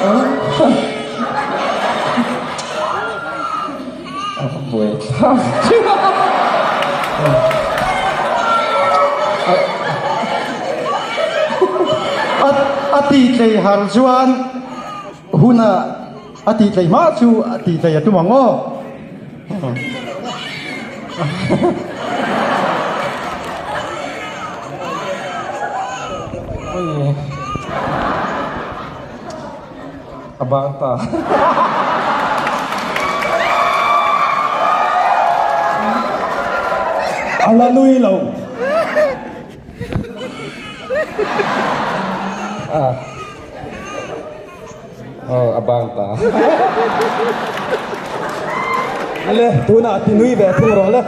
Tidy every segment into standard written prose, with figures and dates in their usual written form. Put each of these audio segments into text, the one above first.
A ti tlei har chuan huna a ti tlei hma chu a ti tlei a tum ang aw. A bang ta. A la nui lo. Aw a bang ta. Ale tunah ti nui ve thung rawh le.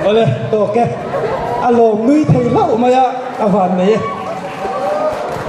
Awle tawk e. A lawm nui thei hlauh mai a, a van nei e.